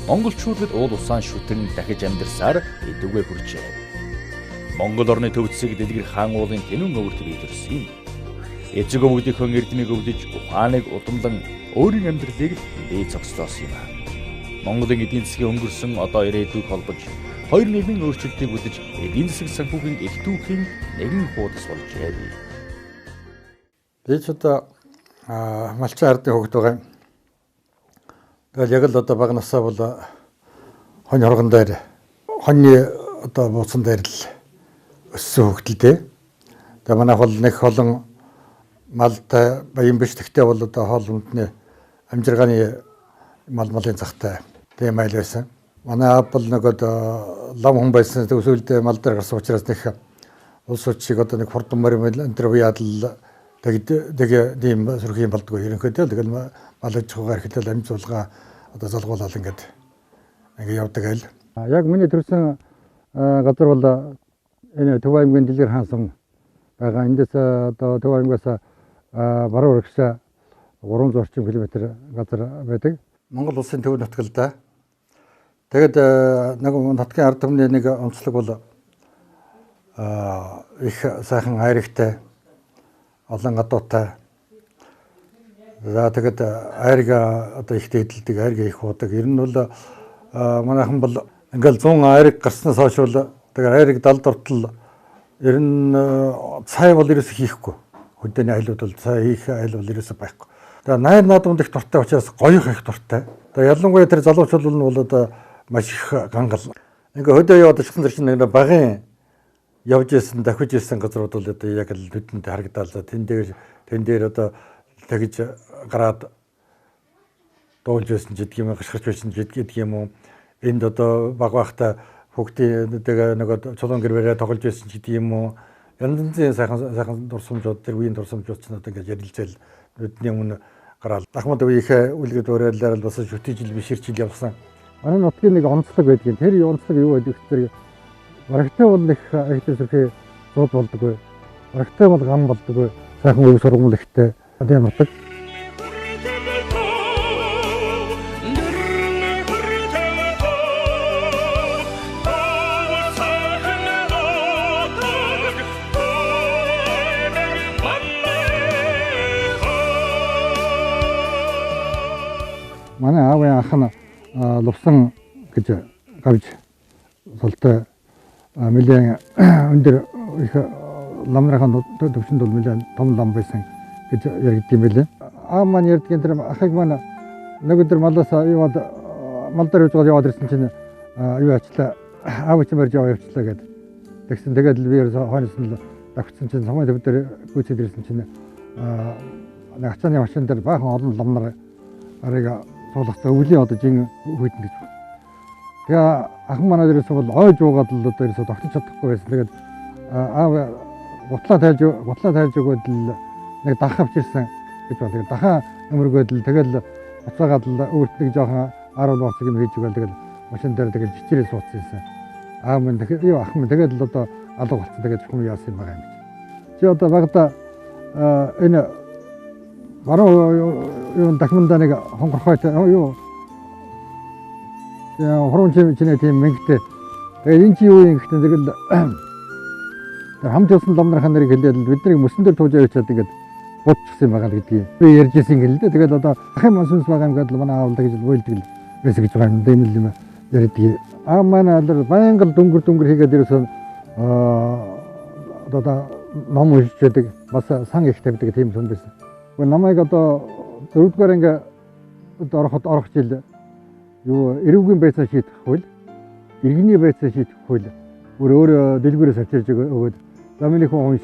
Монголчуудад уул усаан шүтэн дахиж амьдарсаар эдүгээ хүрчээ. Монгол орны төвцсийг Дэлгэр хаан уулын тэнүүн өвөрт биелэрсэн юм. Эцэг өвгдийнхөө эрдмийг өвдөж ухааныг удамлан өөрийн амьдралыг бий зогсдоосон юм. Монголын эдийн засгийн өнгөрсөн одоо ирээдүйг холбож хоёр нийгмийн өөрчлөлтийг үдэж эдийн засаг санхүүгийн эх түүхийн нэгэн хуудас болжээ. Би ч одоо малчин ардын хүүхэд байгаа юм. Тэгэл яг л одоо бага насаа бол хонь хоргон дээр хоньны одоо бууцан дээр л өссөн хүүхэд л дээ. Тэгээ манайх бол нэг олон малтай баян биш, тэгтээ бол одоо хоол хүндний амжиргааны мал малын захтай тийм айл байсан. Манай аав бол нэг одоо лам хүн байсан. Сүүлдээ мал дээр гарсан учраас нэг улс шиг одоо нэг хурдан морин энэ төр яадал тэг тийм сөрхий болдгоо. Ерөнхийдөө тэгэл мал аж ахуйгаар эхлээл амж суулгаа одоо залгуулаад ингээд явдаг айл. Яг миний төрсэн газар бол энэ Төв аймгийн Дэлгэр хаан сум байгаа. Эндээс одоо Төв аймгаас баруун урагшаа 300 орчим километр газар байдаг. Монгол улсын төв нутаг л да. Тэгэд нэг нутгийн ард түмний нэг онцлог бол их сайхан айрагтай, олон гадуутай. За тэгэд айраг одоо их дээдэлдэг, айраг их уудаг. Ер нь бол манайхан бол ингээл 100 айраг гарснаас хойш бол тэгээ айраг далд ортол ер нь цай бол ерөөсөө хийхгүй. Хөдөөний айлууд бол цай хийх айл бол ерөөсөө байхгүй. Тэгээ найр наадамд их дуртай учраас гоёх их дуртай. Тэгээ ялангуяа тэр залуучууд нь бол одоо маш их гангал. Ингээ хөдөө яваад очихсан тэр чинь нэг багын явж исэн, давхиж исэн газрууд бол одоо яг л нүдэнд харагдаал. Тэн дээр одоо тэгж гараад дуулж байсан ч гэдэг юм, гашгарч байсан ч гэдэг юм уу. Энд одоо баг байхдаа хүүхдийн тэгээ нөгөө чулуун гэрвэрээ тоглож байсан ч гэдэг юм уу. Янз янзын сайхан дурсамжууд, тэр үеийн дурсамжууд ч одоо ингээд ярилцээл нүдний өмнө гараал. Ахмад үеийнхээ үлгэд уриаллаар л бас шүтижил биширчил явсан. Манай нутгийн нэг онцлог байдгийн. Тэр онцлог юу гэдэг вэ? Барагтай бол их ажил сүрхий зууд болдоггүй. Барагтай бол гам болдоггүй. Сайхан өв сургамл ихтэй. Тийм нутаг. Манай аавын ах нь Лувсан гэж гавж султай нэлээн өндөр их ламнарынхаа төвшөнд бол нэлээн том лам байсан гэж яригдсан юм билээ. Аав маань ярьдгийн тэр ахыг маань нэг өдөр малаас яваад мал дээр явж яваад ирсэн чинь юу ачлаа, аав чинь барьж яваа явчлаа гэд. Тэгсэн тэгээд л би хойноос нь давхцсан чинь сумын төв дээр гүйцэд ирсэн чинь нэг ачааны машин дээр баахан олон ламнар арыг суулгацсан өвлийн одоо жин хүйтэн гэж байна. Тэгээ ахын манай дээрээс бол ойж уугаад л одоо ерөөсөө тогтож чадахгүй байсан. Тэгээд аав гутлаа тайлж өгөөд л нэг дах авчирсан гэж байна. Тэгээд дахаа өмөргөөд л тэгэл буцаагаад л өөрт нэг жоохон 10 нууцыг юм хийж өгөөл тэгэл машин дээр тэгэл жичирээ суудсан юмсан. Аав минь юу ах минь тэгэл л одоо алга болцсон. Тэгээд чухам яасан юм байгаа юм гэж. Чи одоо багада энэ баруун юу дахмандаа нэг хонгорхойтой юу хурам чинээ тийм мөнгөтэй. Тэгээд энэ чи юу юм гэхдээ тэгэл тэр хамт явсан ламнархаа нарыг хэлээд бид нарыг мөсөн дээр тууж авчиад ингээд бодчихсан юм байгаа л гэдгийг би ярьж ирсэн гэл дээ. Тэгээд одоо ахын мансүнс байгаа юм гэдэл манай аав тэгж уйлдаг байсан гэж байгаа юм. Тийм л юм ярьдаг. Аа манай алар байнга л дүнгэр хийгээд ерөөсөн одоо ном уншиж байдаг, бас сан их тавьдаг тийм хүн байсан. Гэхдээ намайг одоо дөрөвдүгээр анги ороход орох жил юу эрүүгийн байцаа шийдэх хууль, иргэний байцаа шийдэх хууль бүр өөрөө дэлгүүрээс авчирж өгөөд за миний хүн унш.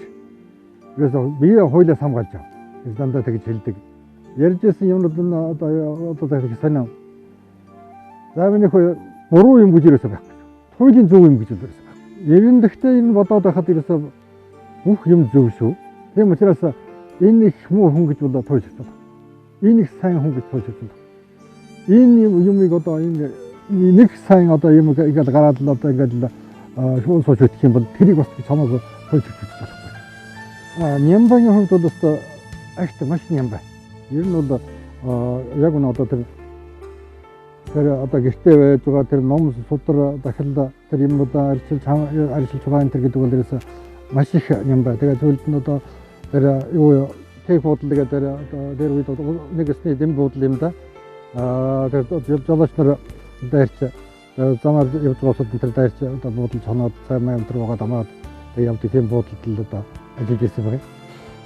Ерөөсөө бие хуулиас хамгаалж ав. гэж дандаа тэгж хэлдэг. Ярьж ирсэн юмнууд нь одоо их сонио. За миний хүү буруу юм гэж ерөөсөө байхгүй. Хуулийн зөв юм гэж ерөөсөө байхгүй. Ерэн дэхтэй энэ бодоод байхад ерөөсөө бүх юм зөв шүү. Тийм учраас энэ их муу хүн гэж бол туйлшиж байна. Энэ их сайн хүн гэж туйлшиж байна. Энэ юмыг одоо энэ нэг сайн одоо юм ингээл гараад л одоо ингээл шуун сууж өгөх юм бол тэрийг бас чамаагүй туйлшиж болохгүй. Нямбагийн хувьд бол өстой агт маш нямбай. Ер нь бол яг үнэ одоо тэр Тэр одоо гэртээ байж байгаа тэр ном судар дахил тэр юмудаа арчилж байгаа энэ төр гэдэг бол ерөөсөө маш их юм байна. Тэгээд зүйлд нь одоо тэр юу тех буудал гэдэг тэр одоо тэр үед нэг эсний дэм буудал юм да. Тэр жолооч нар дайрч замаар явж байгаа улсууд тэр дайрч одоо буудал цоноод сайн маяг тэр байгаа дамаад тэг явдаг тийм буудалд л одоо ажиллаж ирсэн байна.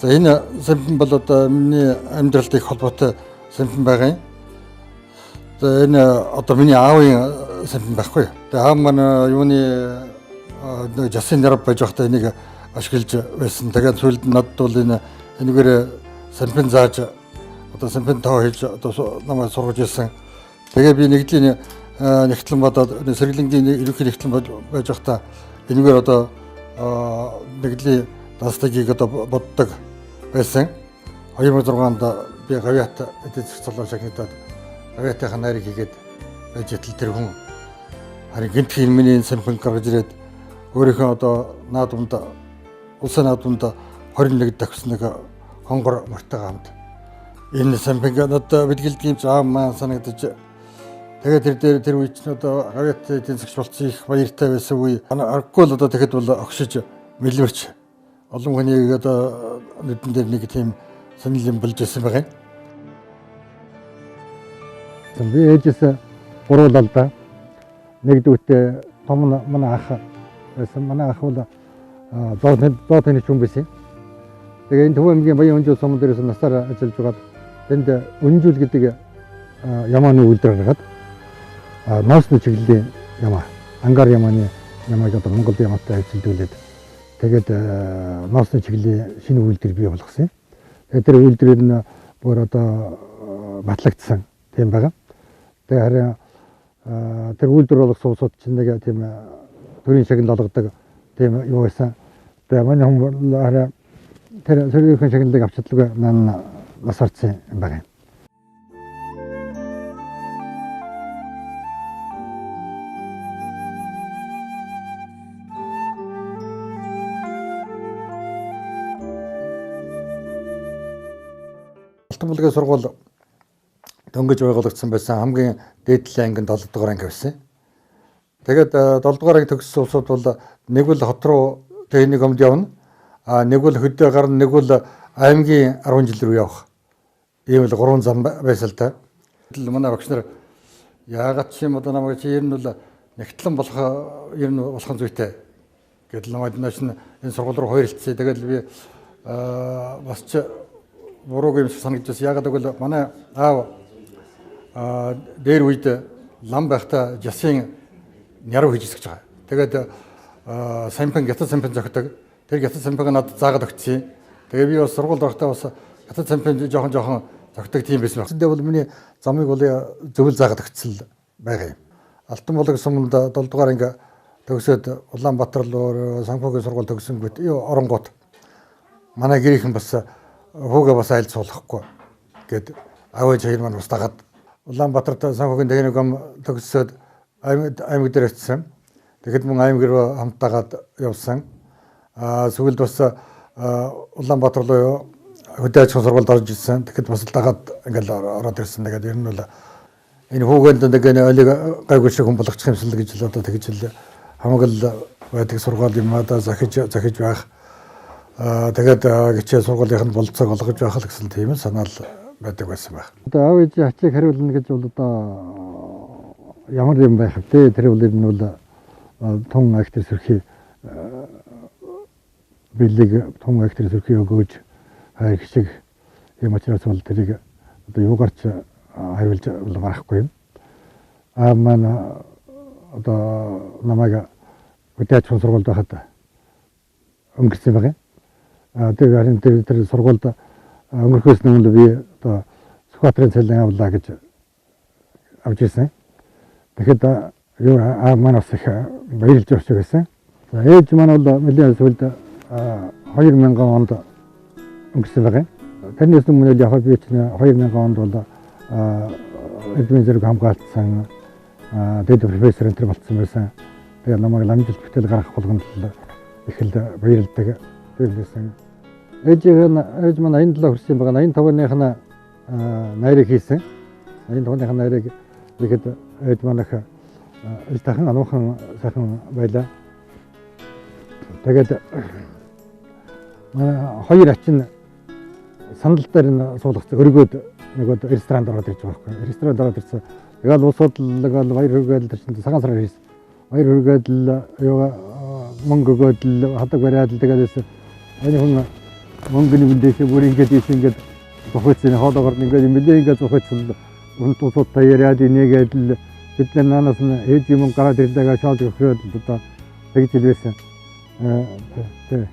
За энэ сампин бол одоо миний амьдралд их холбоотой сампин байгаа юм. За энэ одоо миний аавын сампин байхгүй. Тэгээ аав маань юуны нэг жасын нэр байж байхдаа энийг ашиглаж байсан. Тэгээд сүүлд надад бол энэ энэгээр сампин зааж одоо сампин тоо хийж одоо намайг сургаж ирсэн. Тэгээ би нэгдлийн нэгтлэн бодоод сэргэлэнгийн ерөнхий нэгтлэн байж байхдаа энэгээр одоо нэгдлийн данслагийг одоо боддог байсан. 2006 онд би гавьяат эдийн засгийн цолоор шагнагдаад гавьяатынхаа нарыг хийгээд байж итэл тэр хүн харин гинтхийн миний сампин гаргаж ирээд өөрийнхөө одоо наадамд улсын наадамд 21 давхсан нэг хонгор мортойгоо хамт энэ сампинг надад бэлгэлдэг юм аав маань санагдаж тэгээд тэр дээр тэр үе чинь одоо гавьяат эдийн засгч болсон их баяртай байсан үе аргагүй л одоо тэгэхэд бол огшиж мэлмэрч олон хүний одоо нүдэн дээр нэг тийм сонирхол юм болж ирсэн байгаа юм. Би ээжээс гуруулаа л да. Нэг дүүтэй том манай ах байсан. Манай ах бол зоо тэнийч хүн байсан. Тэгээ энэ Төв аймгийн Баян Өнжил суман дээрээс насаар ажиллаж байгаад тэнд Өнжил гэдэг ямааны үйлдвэр гаргаад ноосны чиглэлийн ямаа, ангаар ямааны ямааг одоо Монгол ямаатай ажиллуулад тэгээд ноосны чиглэлийн шинэ үйлдвэр бий болгосон. Тэгээд тэр үйлдвэр нь бүр одоо батлагдсан тийм байгаа. Тэгээ харин тэр үйлдвэр болгосон улсууд чинь нэг тийм төрийн шагнал олгодог тийм юу байсан. Тэгээ манай хүн харин тэр төрийн шагналыг авч чадлагүй маань нас орсон юм байна. Алтан булгийн сургууль дөнгөж байгуулагдсан байсан. Хамгийн дээд анги нь 7 дугаар анги байсан. Тэгээд 7 дугаар анги төгссөн улсууд бол нэг бол хот руу техник өмд явна. А нэг бол хөдөө гарна, нэг бол аймгийн 10 жил рүү явах. Ийм л гурван зам байсан л да. Тэгэл манай багш нар яагаад ч юм одоо намайг чи ер нь бол нэгтлэн болох ер нь болох нь зүйтэй гэдэл намайг энэ сургууль руу хоёрлцсан. Тэгээд би бас ч буруугүй юм шиг санагдаж байсан. Яагаад гэвэл манай аав дээр үед лам байхдаа жасын нярав хийж ирсэн гэж байгаа. Тэгээд сампин гятад сампин зохидог. Тэр гятад сампинг надад заагаад өгсөн. Тэгээ би бас сургуульд орохдоо бас гятад сампин жоохон зохидог тийм байсан байх. Тэндээ бол миний замыг бол зөвл заагаад өгсөн л байгаа юм. Алтан булаг суманд 7 дугаар анги төгсөөд Улаанбаатар руу санхүүгийн сургууль төгсөнгүүт оронгууд манай гэрийнхэн бас хүүгээ бас айл суулгахгүй гэд аав ээж хоёр маань бас дагаад Улаанбаатарт санхүүгийн техникум төгсөөд аймаг дээр очсон. Тэгэхэд мөн аймаг руу хамт дагаад явсан. Сүүлд бас Улаанбаатар руу хөдөө аж ахуйн сургуульд орж ирсэн. Тэгэхэд бас дагаад ингээл ороод ирсэн. Тэгээд ер нь бол энэ хүүгээнд нэг олиг гайгүй шиг хүн болгочих юмсан л гэж л одоо тэгж л хамаг л байдаг сургууль юм аа захиж байх. Тэгээд гिचээ сургуулийнх нь болцоог олгож байх л гэсэн тийм санаал байдаг байсан байх. Одоо аав ээжийн ачааг хариулна гэж бол одоо ямар юм байх вэ? Тэр бол ер нь бол тун актер сөрхий бэлэг тун актер сөрхий өгөөж хайр хишиг юм учраас бол тэрийг одоо юугаарч хариулж бол барахгүй юм. Аа маань одоо намайг хөдөө аж ахуйн сургуульд байхад өнгөрсөн байгаа. Тэр харин тэр сургуульд өнгөрөхөөс өмнө би одоо Сүхбаатарын цалин авлаа гэж авч ирсэн. Тэгэхэд юу аав маань бас их баярлж явчих байсан. За ээж маань бол нэлээд сүүлд 2000 онд өнгөрсөн байгаа. Тэрнээс өмнө л яг би чинь 2000 онд бол эрдмийн зэрэг хамгаалцсан дэд профессор энэ төр болцсон байсан. Тэгээ намайг ламжилт бүтээл гаргах болгонд л их л баярлдаг байсан. Ээж маань 87 хүрсэн байгаа. 85-ных нь найрыг хийсэн. 85-ных нь найрыг Тэгэхэд ээж манайх ил тахан ануухан сайхан байлаа. Тэгээд манай хоёр ачин сандал дээр нь суулгацсан өргөөд нөгөө ресторанд ороод ирж байгаа байхгүй. Ресторанд ороод ирсэн. Тэгэл улсууд л баяр хүргээд тэр чинь цагаан сараар хийсэн. Баяр хүргээд л юу мөнгө өгөөд л хадаг бариад л тэгээд энэ хүн мөнгөний бүндээсээ бүр ингэж ийш ингээд зохицсон хоолоогоор ингээд нэлээ ингээд зохицсон үнт усуудтай яриад инээгээд л бид нар наанаас нь ээж юм гараад ирлээгээ шоолж өгөхөд л одоо тэгж хэлвэсэн. Тэ.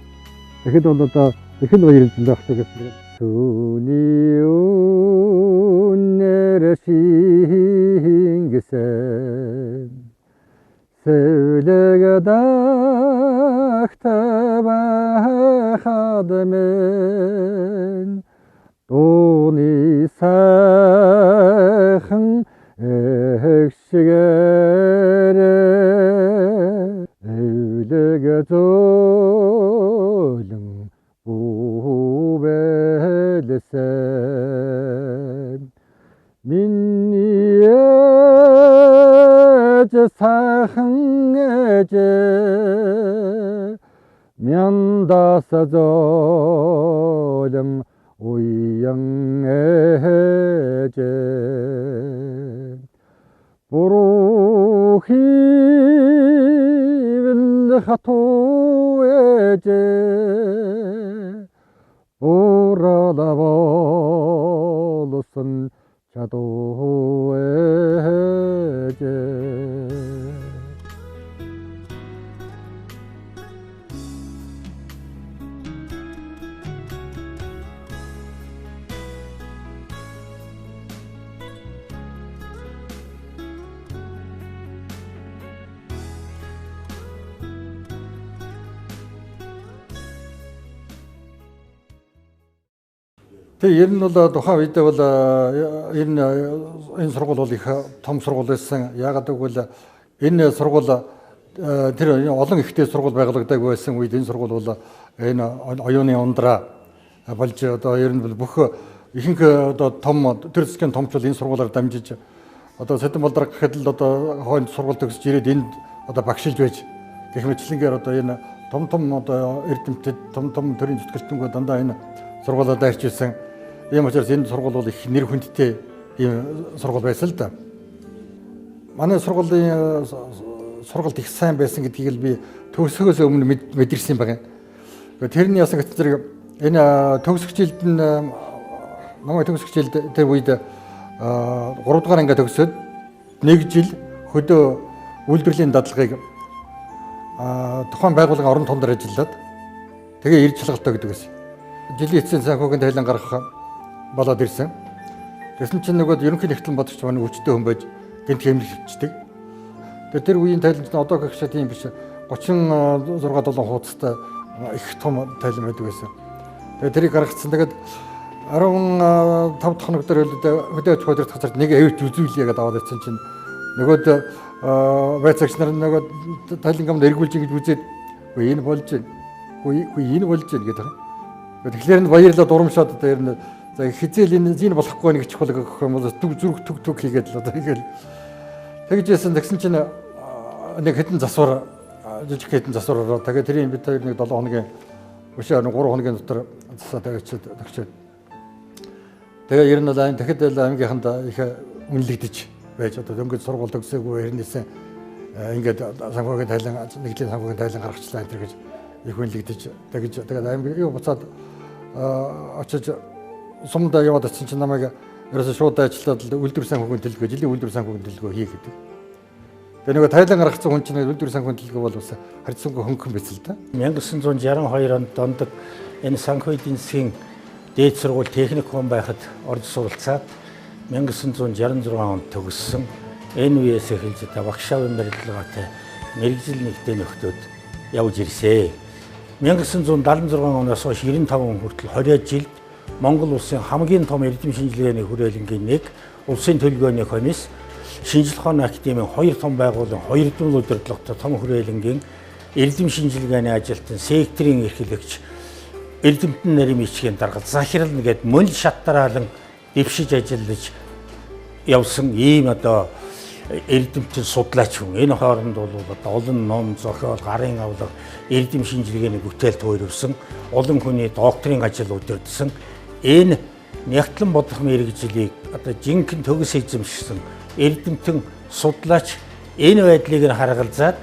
Тэгэхэд бол одоо их л баярлж байх шүү гэсэн. Түүний үнээр шингэсэн сэвлэг дахта байхад минь дууны сайхан эгшгэрэ эвлэг зөөлөн бүвэлсэн миний ээж сайхан ээж мяндаас зөөлөн уян ээж буруу хийвэл хатуу ээж урал болсон чадуу ээж. Тэг ер нь бол тухайн үедээ бол ер нь энэ сургууль бол их том сургууль байсан. Яагаад гэвэл энэ сургууль тэр олон ихтэй сургууль байгуулагдаагүй байсан үед энэ сургууль бол энэ оюуны ундраа болж одоо ер нь бол бүх ихэнх одоо том төр засгийн томчул энэ сургуулиар дамжиж одоо Сэдэн Болдраг гэхэд л одоо хойно сургууль төгсөж ирээд энд одоо багшилж байж гэх мэтчилэнгээр одоо энэ том том одоо эрдэмтэд том том төрийн зүтгэлтэнгүүд дандаа энэ сургуулиар дайрч ирсэн. Ийм учраас энэ сургууль бол их нэр хүндтэй ийм сургууль байсан л да. Манай сургуулийн сургалт их сайн байсан гэдгийг л би төгсөхөөс өмнө мэдэрсэн байгаа. Тэрний ясан гэсэн зэрэг энэ төгсөх жилд нь намайг төгсөх жилд тэр үед 3 дугаар анги төгсөөд нэг жил хөдөө үйлдвэрлэлийн дадлагыг тухайн байгууллагын орон тоонд ажиллаад тэгээ ирж шалгалтай гэдэг байсан. Жилийн эцсийн санхүүгийн тайлан гаргах болоод ирсэн. Тэгсэн чинь нөгөө ерөнхий нэгтлэн бодогч маань өвчтөй хүн байж гэнт хэмнэлчдэг. Тэгээ тэр үеийн тайлан чинь одоо гэх шиг тийм биш. 36 7 хуудастай их том тайлан байдаг байсан. Тэгээ тэрийг гаргацсан. Тэгээд 15 дахь хоног дээр хөдөө аж ахуйн удирдах газарт нэг авч үзүүлье гэдээ аваад ирсэн чинь нөгөөд байцаагч нар нөгөө тайлан гамд эргүүлж ингэж үзээд үгүй энэ болж байна. Үгүй энэ болж байна гэдэг. Тэгэхээр нь баярлалаа дурамшаад одоо ер нь за хизээл энэ зин болохгүй нэг чухал гэх юм бол зүг зүрх түг түг хийгээд л одоо ингээл тэгжсэн. Тэгсэн чинь нэг хэдэн засвар жижиг хэдэн засвар ороо. Тэгээ тэрийн бид хоёр нэг 7 хоногийн өшөө 3 хоногийн дотор засаа тавьчихад төгсөөд. Тэгээ ер нь бол аим тэгэхэд л аймгийнханд их үнэлэгдэж байж одоо дөнгөж сургууль төгсөөгүй эрнээсээ ингээд санхүүгийн тайлан нэгдлийн санхүүгийн тайлан гаргачлаа энэ төр гэж их үнэлэгдэж тэгж тэгээд аймаг юу буцаад очиж сумдаа яваад очсон чинь намайг ерөөсөө шууд ажиллаад үйлдвэр санхүүгийн төлөвлөгөө жилийн үйлдвэр санхүүгийн төлөвлөгөө хий гэдэг. Тэгээ нөгөө тайлан гаргацсан хүн чинь үйлдвэр санхүүгийн төлөвлөгөө бол бас харьцангуй хөнгөн биз л да. 1962 онд Дондог энэ санхүү эдийн засгийн дээд сургууль техникум байхад орж суралцаад 1966 онд төгссөн. Энэ үеэс эхэлж одоо багш аавын барилгаатай мэргэжил нэгтэй нөхдөөд явж ирсэ. 1976 оноос хойш 95 он хүртэл 20 жилд Монгол улсын хамгийн том эрдэм шинжилгээний хүрээлэнгийн нэг, улсын төлөвлөгөөний комисс, шинжлэх ухааны академийн хоёр том байгууллагын хоёр дүн удирдлагатай том хүрээлэнгийн эрдэм шинжилгээний ажилтан, секторын эрхлэгч, эрдэмтэн нарийн бичгийн дарга, захирал нэгэд мөн шат дараалан дэвшиж ажиллаж явсан ийм одоо эрдэмтэн судлаач хүн. Энэ хооронд бол одоо олон ном, зохиол, гарын авлага, эрдэм шинжилгээний бүтээл туурвсан, олон хүний докторийн ажил удирдсан. Энэ нягтлан бодох мэргэжлийг одоо жинхэнэ төгс эзэмшсэн эрдэмтэн судлаач энэ байдлыг нь харгалзаад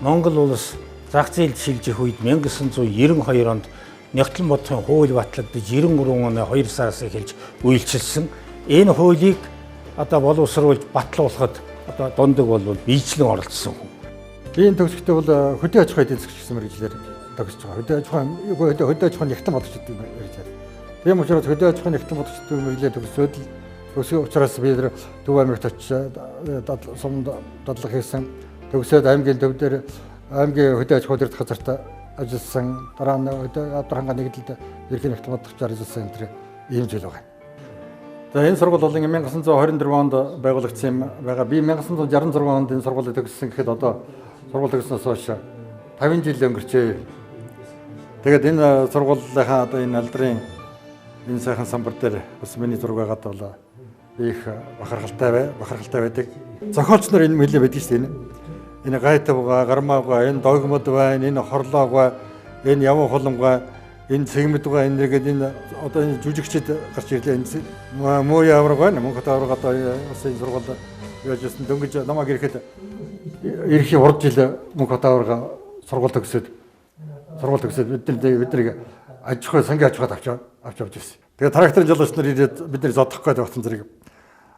Монгол улс зах зээлд шилжих үед 1992 онд нягтлан бодохын хууль батлагдаж 93 оны 2 сараас эхэлж үйлчилсэн. Энэ хуулийг одоо боловсруулж батлуулахад одоо Дундаг бол биечлэн оролцсон хүн. Би энэ төгсөхдөө бол хөдөө аж ахуйн эдийн засгч гэсэн мэргэжлээр төгсөж байгаа. Хөдөө аж ахуйн хөдөө аж ахуйн нягтлан бодогч гэдэг мэргэжлээр. Тийм учраас хөдөө аж ахуйн нягтлан бодогч гэдэг мэргэжлээр төгсөөд л төгсөх учраас би Төв аймагт очиж суманд дадлага хийсэн. Төгсөөд аймгийн төв дээр аймгийн хөдөө аж ахуй удирдах газарт ажилласан. Дараа нь Авдарханга нэгдэлд ерөнхий нягтлан бодогчоор ажилласан энэ төр ийм зүйл байгаа. За энэ сургууль бол 1924 онд байгуулагдсан юм байгаа. Би 1966 онд энэ сургуулийг төгссөн гэхэд одоо сургууль төгснөөс хойш 50 жил өнгөрчээ. Тэгээд энэ сургуулийнхаа одоо энэ алдрын энэ сайхан самбар дээр бас миний зураг байгаад бол их бахархалтай байдаг. Зохиолч нар энэ мэлээ байдаг шүү дээ. Энэ гайтвга, гармаага, энэ догмод байна, энэ хорлоогоо, энэ яван хулангаа, энэ цэгмэд байгаа, энэ нэгэд энэ одоо энэ жүжигчд гарч ирлээ. Энэ муу явраг байна. Мөнхөт авраг одоо бас энэ сургуульд яаж ирсэн дөнгөж намайг ирэхэд ирэхийн урд жил Мөнхөт авраг сургууль төгсөөд бид нар аж ахуй сангийн аж ахуйд авч явж ирсэн. Тэгээд тракторын жолооч нар ирээд бид нар зодох гээд багтан зэрэг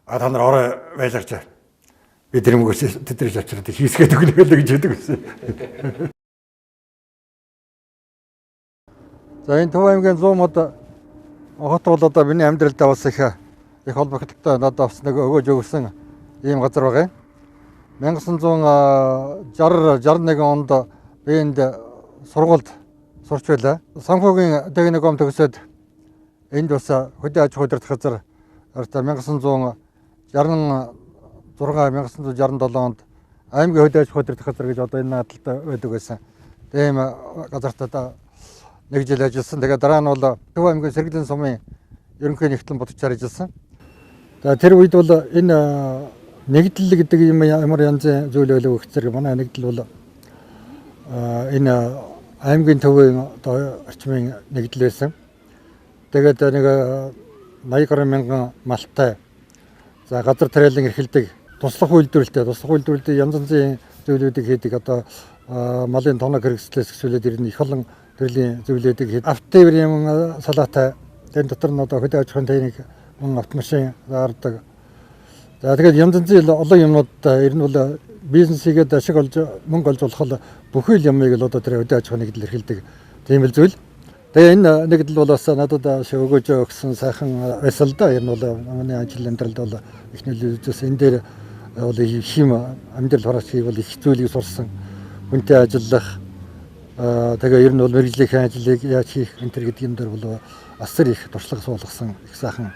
а та нар орой байлгаж би тэр мөгөөс тэдрэж авчираад хийсгээд өгнө гэж хэлдэг байсан. За энэ Төв аймгийн 100 мод хот бол одоо миний амьдралдаа бас их холбогдолтой надад бас нэг өгөөж өгсөн ийм газар байгаа юм. 1960 61 онд би энд сургуульд сурч байлаа. Санхүүгийн техникум төгсөөд энд бас хөдөө аж ахуй удирдах газар 1966 1967 онд аймгийн хөдөө аж ахуй удирдах газар гэж одоо энэ наадалд байдаг байсан. Тийм газарт одоо нэг жил ажилласан. Тэгээд дараа нь бол Төв аймгийн сэргэлэн сумын ерөнхий нягтлан бодогчоор ажилласан. За тэр үед бол энэ нэгдэл гэдэг юм ямар янзын зүйл байлаа гэхцэр манай нэгдэл бол энэ аймгийн төвийн одоо орчмын нэгдэл байсан. Тэгээд нэг 80 гаруй мянган малтай за газар тариалан эрхэлдэг туслах үйлдвэрлэлтэй янз янзын зүйлүүдийг хийдэг одоо малын тоног хэрэгслээс хэсүүлээд ирнэ их олон төрлийн зүйлүүдийг хийдэг. Автотээврийн салаатай тэр дотор нь одоо хөдөө аж ахуйн техник мөн автомашин гардаг. За тэгээд янз янзын олон юмнууд ер нь бол бизнес хийгээд ашиг олж мөнгө олж болох бүхий л юмыг л одоо тэр хөдөө аж ахуйн нэгдэл эрхэлдэг тийм л зүйл. Тэгээ энэ нэгдэл бол бас надад өгөөж өгсөн сайхан байсан л да. Ер нь бол миний ажил амьдралд бол их нөлөө үзүүлсэн. Энэ дээр бол их юм амьдрал хураах бол их зүйлийг сурсан. Хүнтэй ажиллах тэгээ ер нь бол мэргэжлийнхээ ажлыг яаж хийх энэ төр гэдэг юм дээр бол асар их туршлага суулгасан их сайхан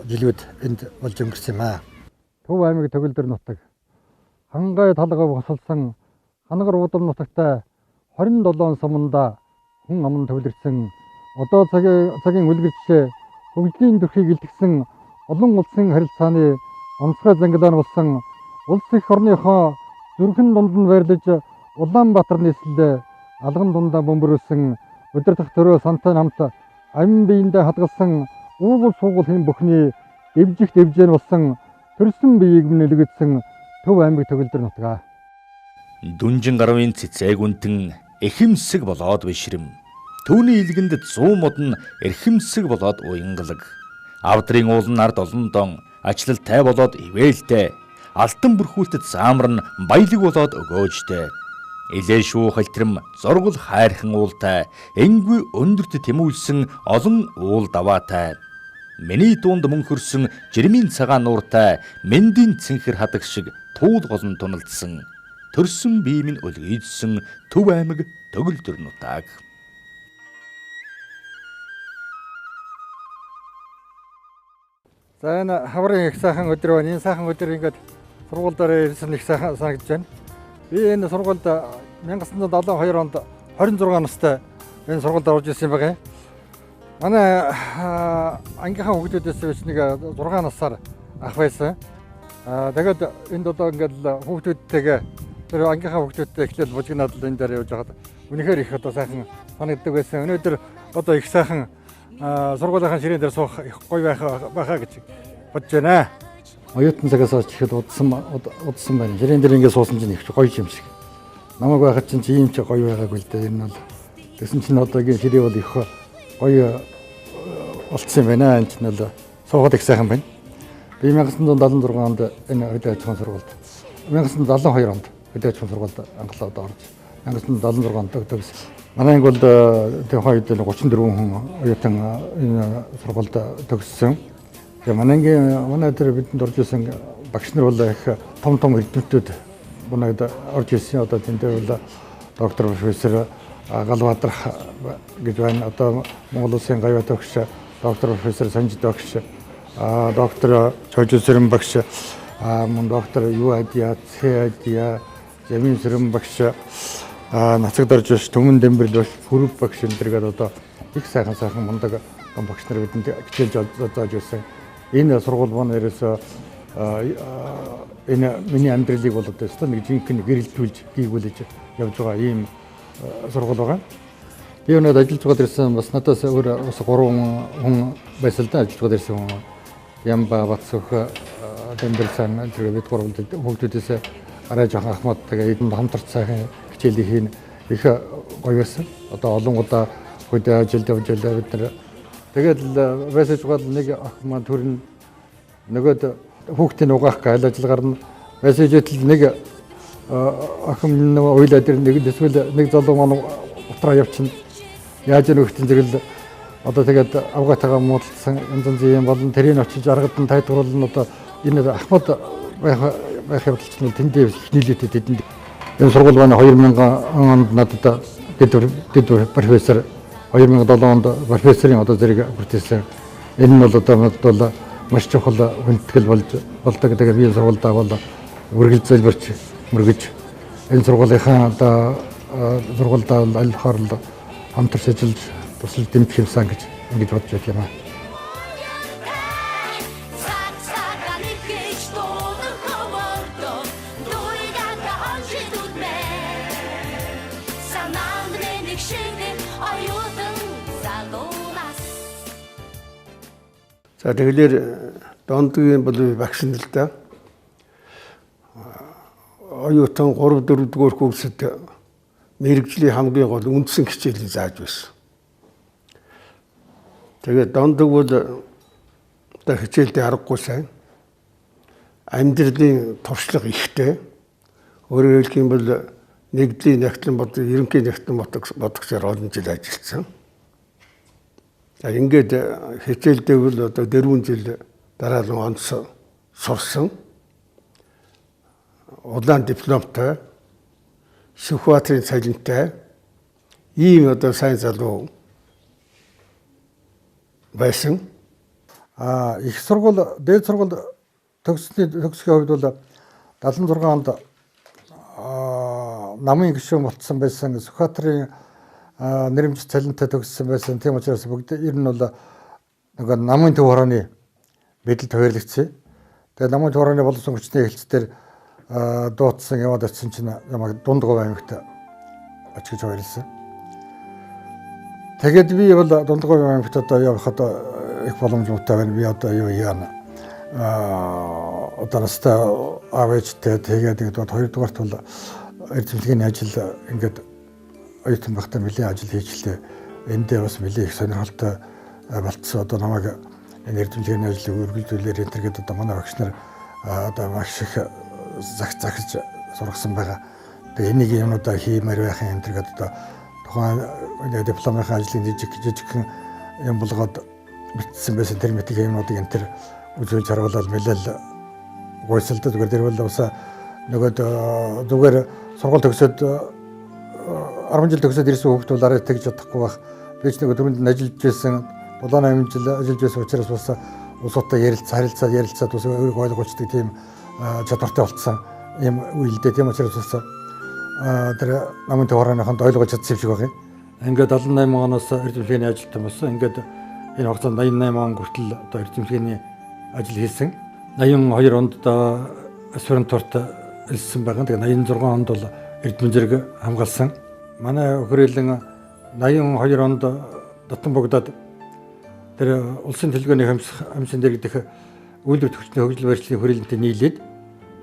жилүүд энд болж өнгөрсөн юм аа. Төв аймаг төгөлдөр нутаг хангай талгаа босолсон хангар удам нутагтай 27 суманда хүн аман төвлөрсөн одоо цагийн үлгэрчээ хөгжлийн төрхийг илтгэсэн олон улсын харилцааны онцгой зангилаа болсон улс эх орныхоо зүрхэн дунд нь байрлаж Улаанбаатар нийслэлээ алган дундаа бөмбөрүүлсэн удирдах төрөө сантай хамт амин биендээ хадгалсан уугуул суугуул хэн бүхний дэвжих дэвжээн болсон төрсөн биеийг минь өлгөдсөн Төв аймаг төгөлдөр нутгаа. Дүнжин гаруйн цэцээг үнтэн эхимсэг болоод бишрэм. Түүний илгэнд 100 мод нь эрхэмсэг болоод уянгалаг. Авдрын уул нь ард олондон ачлалтай болоод ивээлтэй. Алтан бүрхүүлтэд заамар нь баялаг болоод өгөөжтэй. Илээ шүүх алтрим зургал хайрхан уултай, энгүй өндөрт тэмүүлсэн олон уул даваатай. Миний дунд мөнхөрсөн жирмийн цагаан нууртай, мэндийн цэнхэр хадаг шиг туул голон туналдсан. Төрсөн бие минь өлгийдсэн Төв аймаг төгөлдөр нутаг. За энэ хаврын их сайхан өдөр байна. Энэ сайхан өдөр ингээд сургууль дээр ирсэн их сайхан санагдаж байна. Би энэ сургуульд 1972 онд 26 настай энэ сургуульд орж ирсэн юм байна. Манай ангийнхаа хүүхдүүдээс биш нэг 6 насаар ах байсан. Тэгээд энд одоо ингээд хүүхдүүдтэйгээ тэр ангийнхаа хүүхдүүдтэй эхлээл бужигнаад л энэ дээр явж байхад үнэхээр их одоо сайхан санагддаг байсан. Өнөөдөр одоо их сайхан сургуулийнхаа ширээн дээр суух их гоё байхаа гэж бодож байна. Оюутан цагаас хойш ихэд удсан байна. Ширээн дээр ингээд суусан чинь их гоё юм шиг. Намайг байхад чинь ийм ч гоё байгаагүй л дээ. Энэ бол тэгсэн чинь одоогийн ширээ бол их гоё болцсон юм байна. Энэ чинь бол суухад их сайхан байна. Би 1976 онд энэ хөдөө аж ахуйн сургуульд 1972 онд хөдөө аж ахуйн сургуульд анхлаад орж 1976 онд төгссөн. Манай анги бол тухайн үед 34 хүн оюутан энэ сургуульд төгссөн. Тэгээ манай ангийн манай тэр бидэнд орж исэн багш нар бол их том эрдэмтдүүд манайд орж ирсэн. Одоо тэнд бол доктор профессор Галбадрах гэж байна. Одоо Монгол Улсын гавьяа төгш доктор профессор Санжид багш, доктор Чожисэрэн багш, мөн доктор Юадия, Цэадия, Замин Сэрэн багш, Нацагдорж багш, Түмэн Дэмбэрл багш, Пүрв багш энэ төргээд одоо их сайхан мундаг багш нар бидэнд хичээлж зааж байсан. Энэ сургууль маань ерөөсөө энэ миний амьдралыг бол одоо өстой нэг жинхэнэ гэрэлтүүлж гийгүүлж явж байгаа ийм сургууль байгаа. Би өнөөдөр ажиллаж байгаад ирсэн бас надаас өөр бас 3 хүн байсан л да ажиллаж байгаад ирсэн хүн. Ямба Батсөх Дэмбэрсан тэр бид гурван хүүхдүүдээс арай жоохон ахмадтайгаа энд хамтарч сайхан хичээлийг хийн их гоё байсан. Одоо олон удаа хөдөө ажилд явж байлаа бид нар. Тэгээд л мессеж гол нэг охин маань төрн нөгөөд хүүхдийн угаах гайл ажил гарна. Мессежэтэл нэг охин нөгөө уйлаад ирнэ, нэг эсвэл нэг залуу маань утраа явчихна. Яаж нөгөөтөн зэрэгэл одоо тэгээд авгаатайгаа муудалцсан янз янзын юм болон тэрийг очиж аргад нь тайлбарлана. Одоо энэ ахмад байх явдал чинь тэндээ их нийлээтэй тэдэнд. Энэ сургууль маань 2000 онд надад дэд профессор 2007 онд профессорын одоо зэрэг хүртээсэн. Энэ нь бол одоо надад бол маш чухал хүндэтгэл болж болдог. Тэгээд би энэ сургуульдаа бол үргэлж залбирч мөргөж энэ сургуулийнхаа одоо сургуульдаа аль болохоор л хамтарч ажиллаж тусалж дэмжих юмсан гэж ингэж бодож байх юм аа. За тэгэхээр Дондгийн бол багш нь л да. Оюутан 3 4 дугаар курсд мэргэжлийн хамгийн гол үндсэн хичээлийг зааж байсан. Тэгээд Дондог бол одоо хичээлдээ аргагүй сайн. Амьдралын туршлага ихтэй. Өөрөөр хэлэх юм бол нэгдлийн нягтлан бод, ерөнхий нягтлан бодогчоор олон жил ажилласан. За ингээд хичээлдээ бол одоо 4 жил дараалан онц сурсан. Улаан дипломтой, Сүхбаатарын цалинтай ийм одоо сайн залуу байсан. Их сургууль, дээд сургууль төгсөхийн хувьд бол 76 онд намын гишүүн болцсон байсан. Сүхбаатарын нэрэмж цалинтай төгссөн байсан. Тийм учраас бүгд ер нь бол нөгөө намын төв хорооны мэдэлд хуваарлагдсан. Тэгээд намын төв хорооны боловсон хүчний хэлцээр дуудсан яваад очисон чинь намайг Дундговь аймагт очиж хуваарлсан. Тэгээд би бол Дундговь аймагт одоо явахад их боломжтой байна. Би одоо юу яана. Одоо настай аав ээжтэй тэгээд ингээд хоёрдугаарт бол эрдэмтдийн ажил ингээд оюутан байхдаа нэлээд ажил хийжлээ. Эндээ бас нэлээд их сонирхолтой болцсон. Одоо намайг энэ эрдэмтдийн ажлыг үргэлжлүүлээр энэ төргээд одоо манай багш нар одоо маш их захиж сургасан байгаа. Тэгээ энийг юмнуудаа хиймээр байх юм төргээд одоо тухайн дипломынхаа ажлыг жижигхэн юм болгоод бичсэн байсан тэр мэтг юмнуудыг энэ төр үзүүлж харуулаад нэлээд гойсолтой. Зүгээр тэр бол бас нөгөө зүгээр сургууль төгсөөд 10 жил төгсөөд ирсэн хүүхд бол арай тэгж чадахгүй байх. Би ч нэг түрүүнд нь ажиллаж байсан 7 8 жил ажиллаж байсан учраас бас улсуудтай ярилцаад бас өөрийгөө ойлгуулцдаг тийм чадвартай болцсон юм үе л дээ. Тийм учраас бас тэр намын төв хорооныхонд ойлгож чадсан юм шиг байна. Ингээд 78 оноос эрдэмтдийн ажилтан болсон. Ингээд энэ хугацаанд 88 он хүртэл одоо эрдэмтдийн ажил хийсэн. 82 онд аспирантурт элссэн байгаа. Тэгээ 86 онд бол эрдэмтэн зэрэг хамгаалсан. Манай хүрээлэн 82 онд дотн богдоод тэр улсын төлгөөний хамсын дэргэдэх үйлдвэр төвчний хөгжил барилтын хүрээлэнтэй нийлээд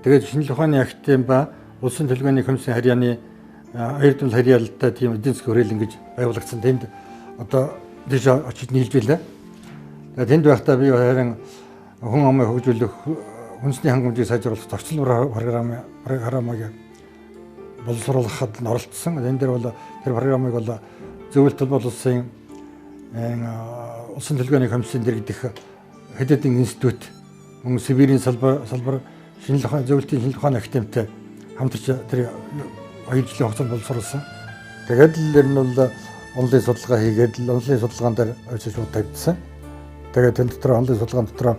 тэгээд шинжлэх ухааны академи ба улсын төлгөөний комиссийн харьяаны эрдэм харьяалалтай тийм эдийн засгийн хүрээлэн гэж байгуулагдсан. Тэнд одоо тийш очиж нийлж байлаа. Тэгээд тэнд байхдаа би харин хүн амыг хөгжүүлэх, хүнсний хангамжийг сайжруулах зохицол програмыг боловсруулахад нь оролцсон. Энэ дээр бол тэр програмыг бол зөвлөлт холбоот улсын улсын төлгөөний комиссийн дэргэдэх хэд хэдэн институт, мөн Сибирийн салбар шинжлэх ухааны зөвлөлтийн шинжлэх ухааны академитай хамтарч тэр 2 жилийн хугацаанд боловсруулсан. Тэгээд л ер нь бол онлын судалгаа хийгээд л онлын судалгаан дээр очиж шууд тавьдсан. Тэгээд тэн дотор онлын судалгаан дотор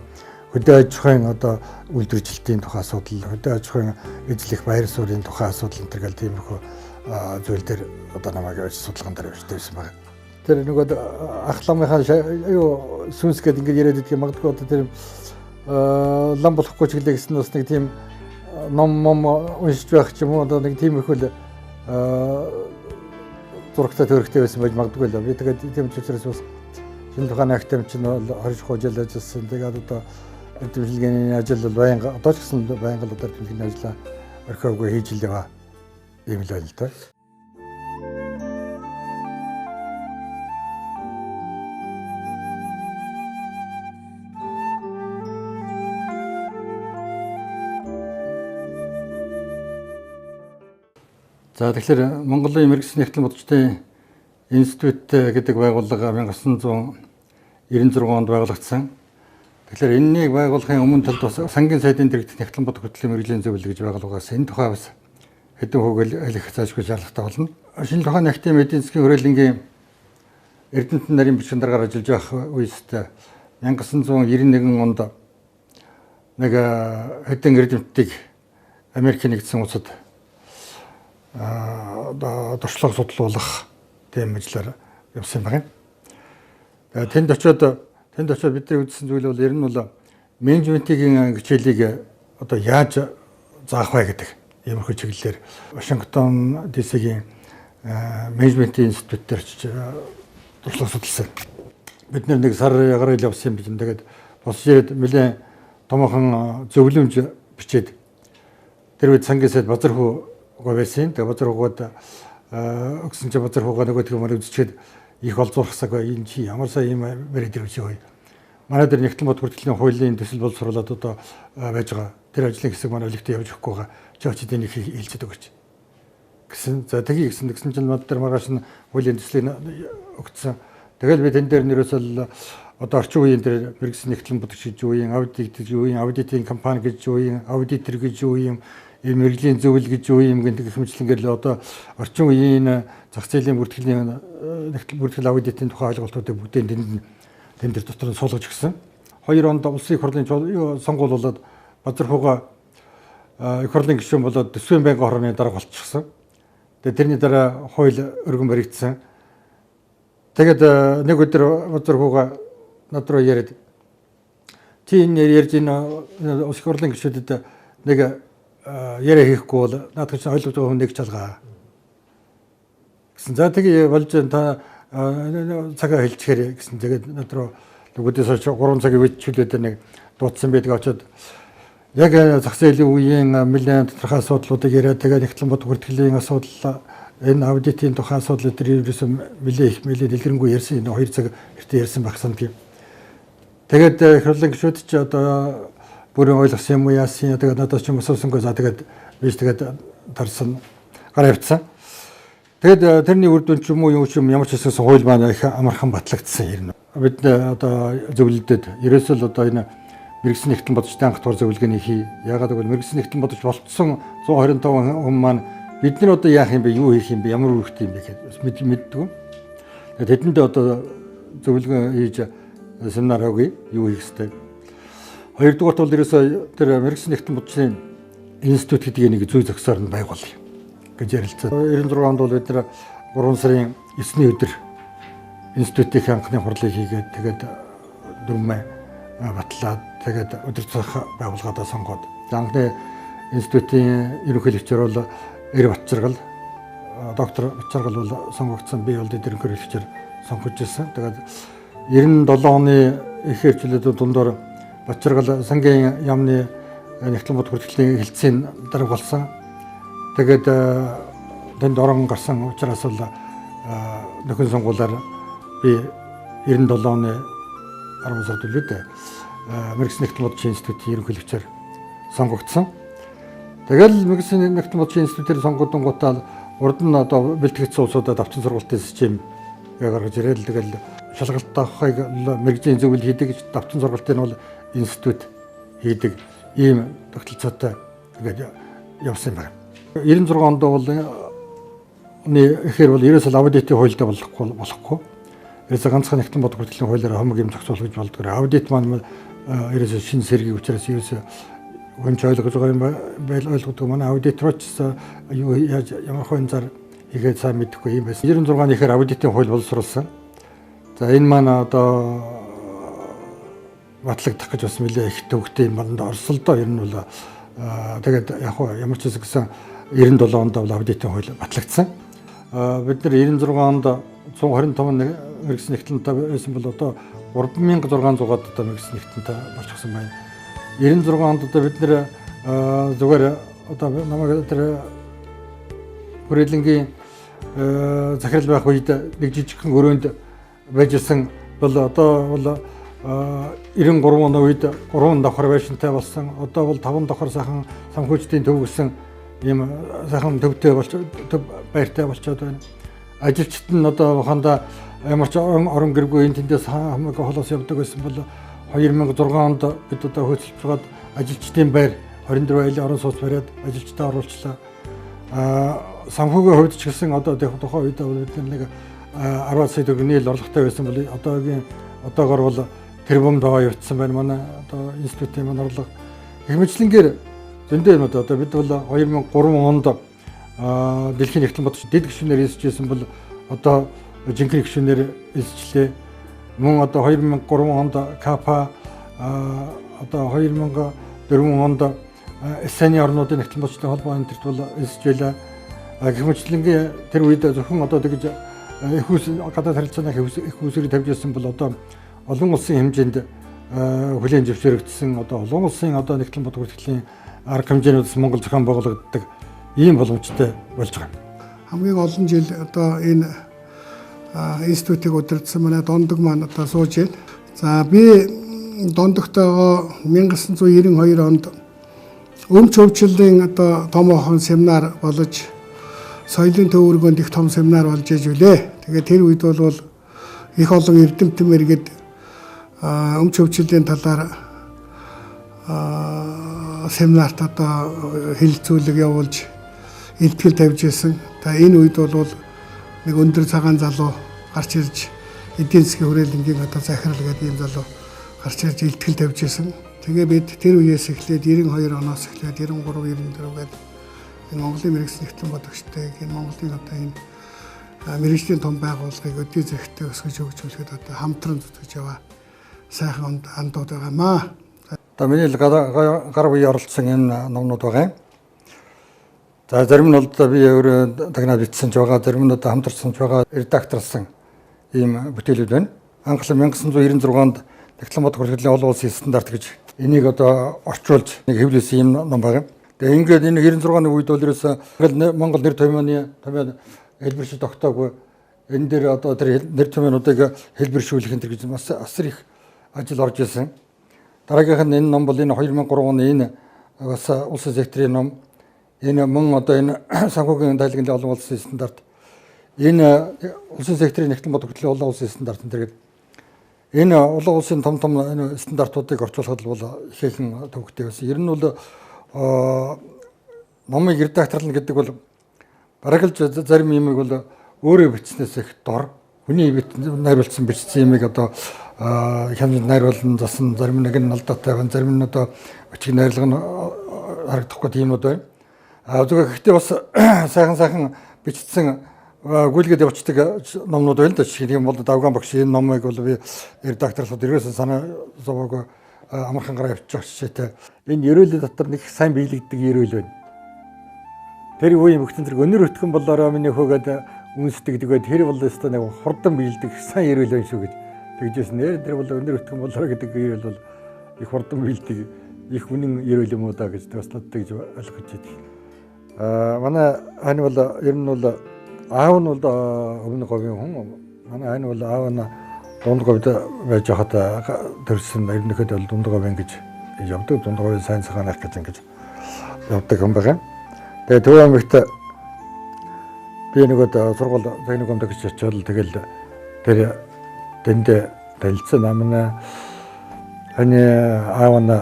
хөдөө аж ахуйн одоо үйлдвэржилтийн тухай асуудал, хөдөө аж ахуйн эзлэх баяр суурийн тухай асуудал энэ төр гэл тиймэрхүү зүйл дээр одоо намайг очиж судалгаан дээр очиж тавьсан байна. Тэр нөгөө ах ламынхаа юу сүнс гэдэг ингээд яриад идэх юм магадгүй одоо тэр лам болохгүй ч гэлээ гэсэн бас нэг тийм ном мом уншиж байх ч юм уу одоо нэг тиймэрхүү л зурагтай төрхтэй байсан байж магадгүй л. Би тэгээд тийм ч учраас бас шинжлэх ухааны академи чинь бол 20 жил ажилласан. Тэгээд одоо эрдэм ажил бол байнга одоо ч гэсэн байнга л одоо эрдэм ажлаа орхиогүй хийж л яваа юм л байна л да. За тэгэхээр Монголын мэргэжлийн нэгтлэн бодогчдын институт гэдэг байгууллага 1996 онд байгуулагдсан. Тэгэхээр энэнийг байгуулахын өмнө талд бас сангийн сайдын дэргэдэх нэгтлэн бодох хөтлийн мэргэжлийн зөвлөл гэж байгууллагаас энэ тухай бас хэдэн хүүгэл хэлэх заашгүй шаардлагатай болно. Шинжлэх ухааны академи эдийн засгийн хүрээлэнгийн эрдэмтэн нарийн бичгийн даргаар ажиллаж байх үеэс 1991 онд нэг хэдэн эрдэмтдийг Америкийн нэгдсэн улсад туршлага судлуулах тийм ажлаар явсан байна. Тэгээд тэнд очиод бидний үзсэн зүйл бол ер нь бол менежментийн хичээлийг одоо яаж заах вэ гэдэг иймэрхүү чиглэлээр Вашингтон DC-ийн менежментийн институт дээр очиж туршлага судалсан. Бид нэг сар ягаар ил явсан юм биш. Тэгээд босч ирээд нэлээд томоохон зөвлөмж бичээд тэр үед сангийн сайд Базархүү байсан. Тэгээ Базархуугаад өгсөн чинь Базархуугаа нөгөө тийм үзчихэд их олзуурхсаг энэ чи ямар сайн юм бариад ирвч юу. Манай дээр нэгтлэн бод хүртэлийн хуулийн төсөл боловсруулад одоо байж байгаа. Тэр ажлын хэсэг манай өлегтэй явж өгөхгүй байгаа. Чи очиж энийг хэлчихэд өгөөч гэсэн. За тгий гэсэн чинь мод дээр маргааш нь хуулийн төслийг өгсөн. Тэгэл би тэн дээр нэрөөсөл одоо орчин үеийн дээр мэргэжлийн нэгтлэн бодогч гэж юу юм, аудит гэж юу юм, аудитын компани гэж юу юм, аудитор гэж юу юм, мэргэжлийн зөвлөл гэж юу юм гэх хэмжлэнгээр л одоо орчин үеийн зах зээлийн бүртгэлийн нэгтэл бүртгэл аудитын тухай ойлголтуудыг бүгдийг тэн дээр дотор нь суулгаж өгсөн. 2 онд улсын их хурлын сонгуул болоод Базархуугаа их хурлын гишүүн болоод төсвийн байнгын хорооны дарга болчихсон. Тэгээд тэрний дараа хууль өргөн баригдсан. Тэгээд нэг өдөр Базархуугаа над руу яриад чи энэ ярьж энэ улсын хурлын гишүүдэд нэг яриа хийхгүй бол наадах чинь ойлгож байгаа хүн нэг чалгаа гэсэн. За тэгээ болж та цагаа хэлчихээр гэсэн. Тэгээд над руу нөгөөдөөс хойш 3 цагийн үед чөлөөд нэг дуудсан байдаг очоод яг зах зээлийн үеийн нэлээд тодорхой асуудлуудыг яриад тэгээд нэгтлэн бод хүртгэлийн асуудал энэ аудитын тухай асуудал дээр ерөөсөө нэлээд их нэлээд дэлгэрэнгүй ярьсан. Энэ 2 цаг эртээ ярьсан байх санагдав. Тэгээд их хурлын гишүүд чи одоо бүрэн ойлгосон юм уу яасан юм тэгээд надаас ч юм асуусангүй. За тэгээд би ч тэгээд тарсан гараа явцсан. Тэгээд тэрний үр дүн ч юм уу юу ч юм ямар ч хэсгээс хууль маань их амархан батлагдсан юм. Бид одоо зөвлөлдөд ерөөсөө л одоо энэ мэргэжлийн нэгтлэн бодогчдын анх дугаар зөвлөгөөний хий. Яагаад гэвэл мэргэжлийн нэгтлэн бодогч болцсон 125 хүн маань бид нар одоо яах юм бэ, юу хийх юм бэ, ямар үүрэгтэй юм бэ гэж мэддэггүй. Тэгээд тэдэндээ одоо зөвлөгөө хийж семинар өгье, юу хийх ёстой. Хоёрдугаарт бол ерөөсөө тэр мэргэжлийн нэгтлэн бодогчдын институт гэдгийг нэг зүй зохисоор нь байгуулъя гэж ярилцсан. 96 онд бол бид нар 3 сарын 9-ний өдөр институтийн анхны хурлыг хийгээд тэгээд дүрмээ батлаад Тэгээд удирдах байгууллагадаа сонгоод анхны институтийн ерөнхийлөгчөөр бол Эр Батчаргал, доктор Батчаргал бол сонгогдсон. Би бол ерөнхийлөгчөөр сонгож ирсэн. Тэгээд 97 оны их хэрчлэлүүд дундуур Батчаргал сангийн яамны нэгтлэн бод хүртэлийн хэлтсийн дарга болсон. Тэгээд тэнд орон гарсан учраас бол нөхөн сонгуулиар би 97 оны 10 сард үлээ мэргэжлийн нэгтлэн бодчийн институтийн ерөнхийлөгчөөр сонгогдсон. Тэгэл мэргэжлийн нэгтлэн бодчийн институтээр сонгогдонгуудаа урд нь одоо бэлтгэгдсэн улсуудад давтан сургалтын систем гаргаж ирээд тэгэл шалгалт авахыг мэргэжлийн зөвлөл хийдэг, давтан сургалтыг бол институт хийдэг ийм тогтолцоотой тэгээд явсан юм байна. 96 онд бол ихээр бол ерөөсөө аудитын хуультай болохгүй. Ерөөсөө ганцхан нэгтлэн бодох хүртэлийн хуулиар хомог юм зохицуулах гэж болдгоор аудит маань ерөөсөө шинэ сэргийг учраас ерөөсөө хүн ч ойлгож байгаа юм байл ойлгодог. Манай аудиторч юу яаж ямар хойн зар хийгээд сайн мэдэхгүй юм байсан. 96 оны ихээр аудитын хууль боловсруулсан. За энэ маань одоо батлагдах гэж бас нэлээ их төвөгтэй юм банд орсон л доо. Ер нь бол тэгээд яг хуу ямар ч гэсэн 97 онд бол аудитын хууль батлагдсан. Бид нар 96 онд 125 мэргэжлийн нэгтлэнтэй байсан бол одоо 3600-аад одоо мэргэжлийн нэгтлэнтэй болчихсон байна. 96 онд одоо бид нэр зүгээр одоо намайг тэр хүрээлэнгийн захирал байх үед нэг жижигхэн өрөөнд байж исэн бол одоо бол 93 оны үед 3 давхар байшинтай болсон. Одоо бол 5 давхар сайхан санхүүжтийн төв гэсэн ийм сайхан төвтэй болж төв байртай болчиход байна. Ажилчид нь одоо хандаа ямар ч орон гэргүй энэ тэндээс хамаагүй холоос явдаг байсан бол 2006 онд бид одоо хөөцөлж байгаад ажилчдын байр 24 айлын орон сууц бариад ажилчдаа оруулчлаа. Санхүүгийн хувьд ч гэсэн одоо тухайн үед бол бид нэг 10 сая төгрөг нийл орлоготой байсан бол одоогийн одоогор бол тэрбум даваа явцсан байна. Манай одоо институтын маань орлого гэх мэтлэнгээр зөндөө юм одоо бид бол 2003 онд дэлхийн нэгтлэн бодогч дэд гишүүнээр элсэжсэн бол одоо жинхэнэ гишүүнээр элсчлээ. Мөн одоо 2003 онд КАПА одоо 2004 онд СН орнуудын нэгтлэн бодогчдын холбоо энэ төрт бол элсэж байлаа. Гэх мэтлэнгийн тэр үед зөвхөн одоо тэгж их ус гадаад харилцааны их усрыг тавьж ирсэн бол одоо олон улсын хэмжээнд хүлээн зөвшөөрөгдсөн одоо олон улсын одоо нэгтлэн бодох хүртэлийн арга хэмжээнүүдс Монгол зохион байгуулагддаг ийм боломжтой болж байгаа. Хамгийн олон жил одоо энэ институтыг удирдсан манай Дондог маань одоо сууж байна. За би Дондогтойгоо 1992 онд өмч хөвчлөлийн одоо томоохон семинар болж соёлын төв өргөөнд их том семинар болж иж үлээ. Тэгээд тэр үед бол их олон эрдэмтэн мэргэд өмч хөвчлөлийн талаар семинарт одоо хэлэлцүүлэг явуулж илтгэл тавьж ирсэн. Та энэ үед бол нэг өндөр цагаан залуу гарч ирж эдийн засгийн хүрээлэнгийн одоо захирал гэдэг ийм залуу гарч ирж илтгэл тавьж ирсэн. Тэгээ бид тэр үеэс эхлээд 92 оноос эхлээд 93 94 гэдэг энэ Монголын мэргэжлийн нэгтлэн бодогчтой энэ Монголын одоо энэ мэргэжлийн том байгууллагыг өдий зэрэгтэй өсгөж хөгжүүлэхэд одоо хамтран зүтгэж яваа сайхан андууд байгаамаа. Одоо миний л гар үе оролцсон энэ номнууд байгаа юм. За зарим нь бол би өөрөө тагнаад бичсэн ч байгаа, зарим нь одоо хамтарсан ч байгаа, редакторлсан ийм бүтээлүүд байна. Анх 1996 онд Нэгтлэн бодох хүртэлийн олон улсын стандарт гэж энийг одоо орчуулж нэг хэвлүүлсэн ийм ном байгаа. Тэгээ ингээд энэ 96 оны үед бол ерөөсөө Монгол нэр томьёоны томьёо хэлбэршил тогтоогүй. Энэ дээр одоо тэр нэр томьёонуудыг хэлбэршүүлэх энэ гэж бас асар их ажил орж ирсэн. Дараагийнх нь энэ ном бол энэ 2003 оны энэ бас улсын секторын ном. Энэ мөн одоо энэ санхүүгийн тайлгны олон улсын стандарт. Энэ улсын секторын нэгтлэн бодох хүртэлийн олон улсын стандарт энэ гэдэг. Энэ олон улсын том том энэ стандартуудыг орчуулахад бол ихээхэн төвөгтэй байсан. Ер нь бол номыг редакторлно гэдэг бол бараг л зарим юмыг бол өөрөө бичснээс их дор. Хүний найруулсан бичсэн юмыг одоо хямд найруулан засан, зарим нэг нь алдаатай байна, зарим нь одоо өчиг найрлага нь харагдахгүй тиймүүд байна. А зүгээр гэхдээ бас сайхан бичсэн гүйлгээд явцдаг номнууд байна л да. Жишээ нь бол Давгаан багш энэ номыг бол би редакторлоход ерөөсөн санаа зовоогүй амархан гараа явчих жишээтэй. Энэ ерөөлөл дотор нэг сайн биелэгддэг ерөөл байна. Тэр үеийн бүхтэн зэрэг өнөр өтгөн болоороо миний хөөгээд үнсдэг гэдэг тэр бол өстой нэг хурдан биелдэг сайн ерөөл байна шүү гэж тэгжсэн. Нэр тэр бол өнөр өтгөн болоороо гэдэг ерөөл бол их хурдан биелдэг их үнэн ерөөл юм уу да гэж бас надад тэгж ойлгож байдаг. Манай хань бол ер нь бол аав нь бол өмнө говийн хүн. Манай хань бол аав нь дунд говьд байж хахад төрсөн, ерөнхийдөө бол дунд говийн гэж явдаг. Дунд говийн сайн цагаанах гэж ингэж явдаг юм байгаа. Тэгээ Төв аймагт би нөгөөд сургууль техникумд гэж очиод тэгэл тэр дэндээ танилцсан. Манай хань аав нь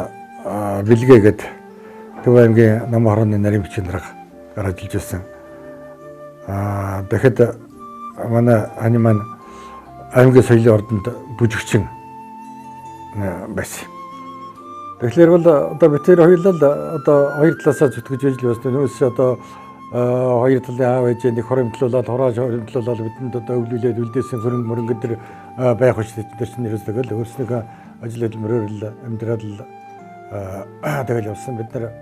бэлгээ гээд Төв аймгийн Нам хорооны нарийн бичгийн дарга ажиллаж байсан. Тэгэхэд манай хань маань аймгийн соёлын ордонд бүжигчин байсан. Тэгэхээр бол одоо бид тэр хоёулаа одоо хоёр талаасаа зүтгэж байж л байна. Нөөс одоо хоёр талын аав ээжээ нэг хоримтлуулаад, хороо хоримтлуулаад бидэнд одоо өвлүүлээд үлдээсэн хөрөнгө мөрөнгө төр байх биш тэр чинь ерөөсөө л өөрснийхөө ажил хөдөлмөрөөр л амьдрал тэгэл явсан. Бид нар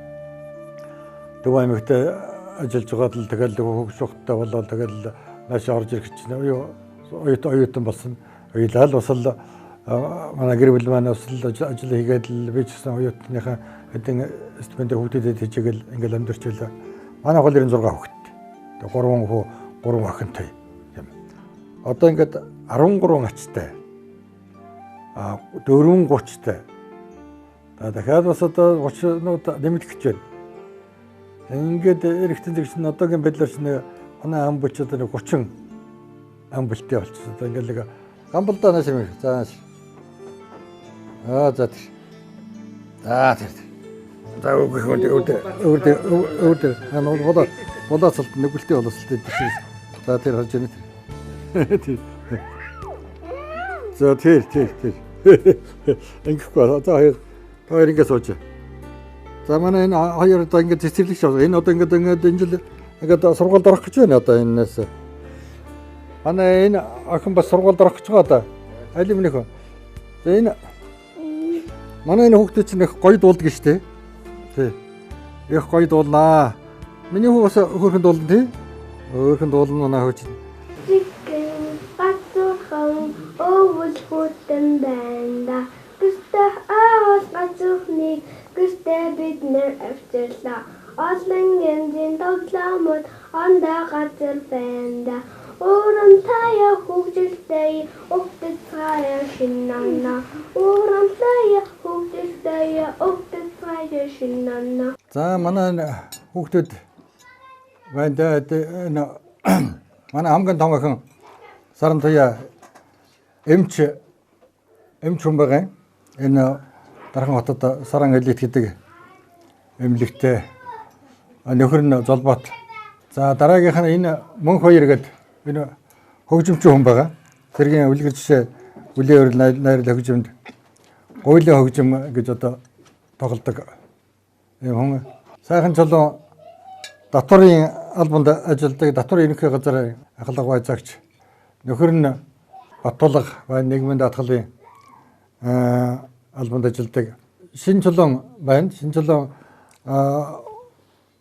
Төв аймагт ажиллаж байгаад л тэгэл хөгжихтэй болоод тэгэл наашаа орж ирэх чинь оюутан болсон. Уйлаа л бас л манай гэр бүл маань бас л ажил хийгээд л би ч гэсэн оюутныхаа хэдэн стипендээр хүүхдэд хийжгээл ингээл амьдарч байлаа. Манай хол 96 хүүхэд. Тэгээ 3 хүү 3 охинтой юм. Одоо ингээд 13 ачтай. 4 30-тай. За дахиад бас одоо 30-нууд нэмэгдэх гэж байна. Ингээд эрэгтэн зэрэг чинь одоогийн байдлаар чинь манай ам бүч одоо 30 ам бүлтэй болчихсон. Одоо ингээд нэг гамбалдаа нааш юм. За нааш. За тэр. За тэр. За өгөх өвд болоо цалт нүгэлтэй болоосолтой тийм. За тэр харж байна тэр. За тэр. Ингэхгүй. За хоёр та хоёр ингэ сууж. За манай энэ хоёр одоо ингэ цэцэрлэг шав. Энэ одоо ингэ энэ жил ингээд сургуульд орох гэж байна одоо энэс. Манай энэ охин бас сургуульд орох гэж байгаа одоо. Аль минийх вэ? За энэ манай энэ хүүхдүүд чинь их гоё дуулдаг шүү дээ. Тий. Их гоё дуулнаа. Миний хүү бас хөөрхөн дуулна тий. Хөөрхөн дуулна манай хүү чинь. Жигэн бацхан өвөл хүтэн байна. Гэртээ аавал ганцхныг гэртээ бид нэр авчирлаа. Олон янзын тоглоомод ондоо газар байна. Урамтая хөгжилтэй өгтөцгая шиннана. Урамтая хөгжилтэй өгтөцгая шиннана. За манай хүүхдүүд байна да. Энэ манай хамгийн том охин Сарантуяа эмч хүн байгаа. Энэ Дархан хотод Саран элит гэдэг эмнэлэгтэй нөхөр нь Золбот. За дараагийнх нь энэ Мөнх хоёр гэдэг энэ хөгжимчин хүн байгаа. Цэргийн үлгэр жишээ бүлээн өрл найрал хөгжимд гуйлын хөгжим гэж одоо тоглодог юм хүн. Сайхан чулуун татварын албанд ажилладаг, татварын ерөнхий газар ахлах байцаагч. Нөхөр нь Батулга байна, нийгмийн даатгалын албанд ажилладаг. Шин чулуун байна. Шин чулуун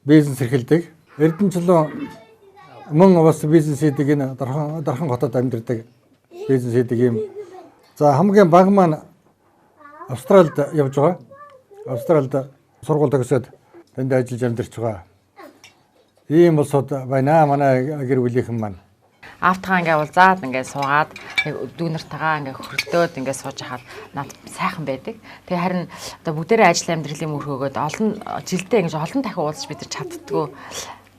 бизнес эрхэлдэг. Эрдэнэ чулуун мөн бас бизнес хийдэг, энэ Дархан хотод амьдардаг бизнес хийдэг юм. За хамгийн бага маань Австралид явж байгаа. Австралид сургууль төгсөөд тэнд ажиллаж амьдарч байгаа. Ийм улсууд байна манай гэр бүлийнхэн маань. Аавтайгаа ингээ уулзаад ингээ суугаад дүүнэртэйгээ ингээ хөрөлдөөд ингээ сууж хахад над сайхан байдаг. Тэгээ харин одоо бүгдээрээ ажил амьдралын мөрхөөгөөд олон жилдээ ингээ олон дахин уулзч бид нар чаддггүй.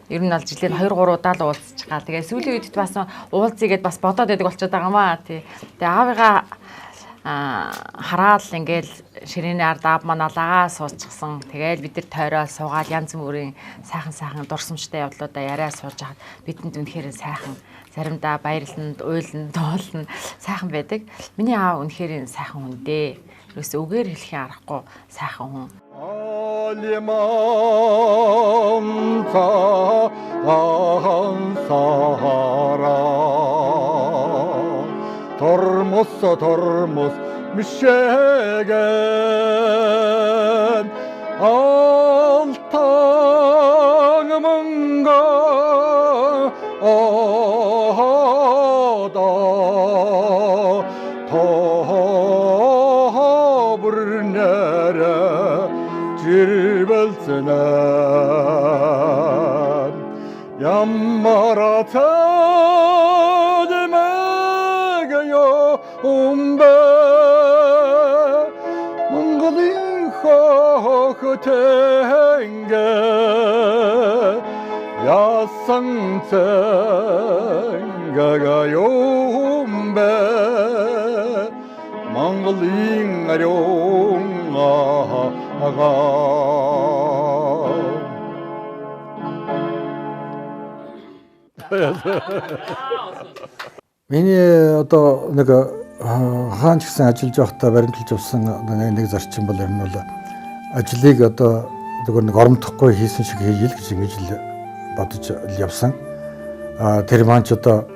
Ер нь бол жилээр 2 3 удаа л уулзчих гал. Тэгээ сүүлийн үед бас уулзъя гэд бас бодоод байдаг болчиход байгаа юм аа тий. Тэгээ аавыгаа хараал ингээл ширээний ард аав маань алаагаа суучихсан. Тэгээл бид нар тойроо суугаал янз бүрийн сайхан сайхан дурсамжтай явдлуудаа яриа сууж хахад бидэнд үнэхээр сайхан заримдаа баярланд, уйлан, дуулна сайхан байдаг. Миний аав үнэхээр сайхан хүн дээ. Ерөөсөө үгээр хэлэхийн аргагүй сайхан хүн. Тормос тормос мишэгэн алтан мөнгө одоо тобрнэр жирбэлцэнэ ямар цадмэгэё умбэ Монголын хохотэнгэ ясан цэнгэгэё умбэ Монголын ариун ага. Миний одоо нэг хаан ч гэсэн ажиллаж байхдаа баримталж авсан нэг зарчим бол ер нь бол ажлыг одоо зүгээр нэг оромдохгүй хийсэн шиг хийе л гэж ингэж л бодож явсан. Тэр маань ч одоо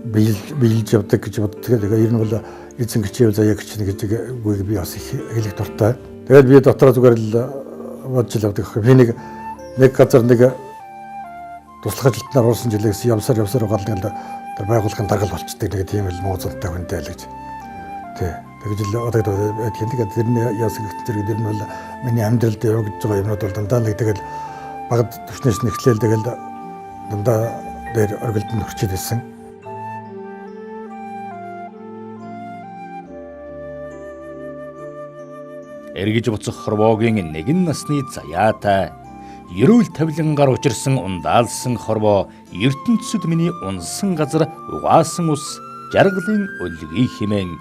биелж явдаг гэж боддог. Тэгээ ер нь бол эзэн хичээвэл заяа хичнэ гэж үгийг би бас их хэлэх дуртай. Тэгээд би дотроо зүгээр л бодож л явдаг. Би нэг газар нэг туслах ажилтнаар орсон жилээс явсаар угаал нэг тэр байгууллагын даргал болчдөг нэг тийм л муу зонтой хүнтэй л гэж. Тий. Тэгж л одоо байдаг. Тэгээд тэрний яасан гэх зэрэг тэр нь бол миний амьдралд явагдаж байгаа юмнууд бол дандаа нэг тэгэл багад түвшнээс нь эхлээл тэгэл дандаа дээр оргилд нь хөрчиж байсан. Эргэж буцах хорвоогийн нэгэн насны заяатай ерөөл тавилангаар учирсан ундаалсан хорвоо ертөнцид миний унсан газар угаасан ус жаргалын өлгий хэмээн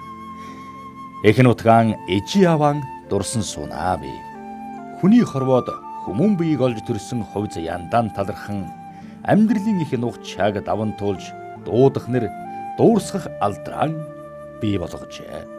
эх нутгаан ээжи аваан дурсан сунаа би. Хүний хорвоод хүмүүн биеийг олж төрсөн хувь заяандаан талархан амьдралын их нухчааг даван туулж дуудах нэр дуурсгах алдрaan бий болгожээ.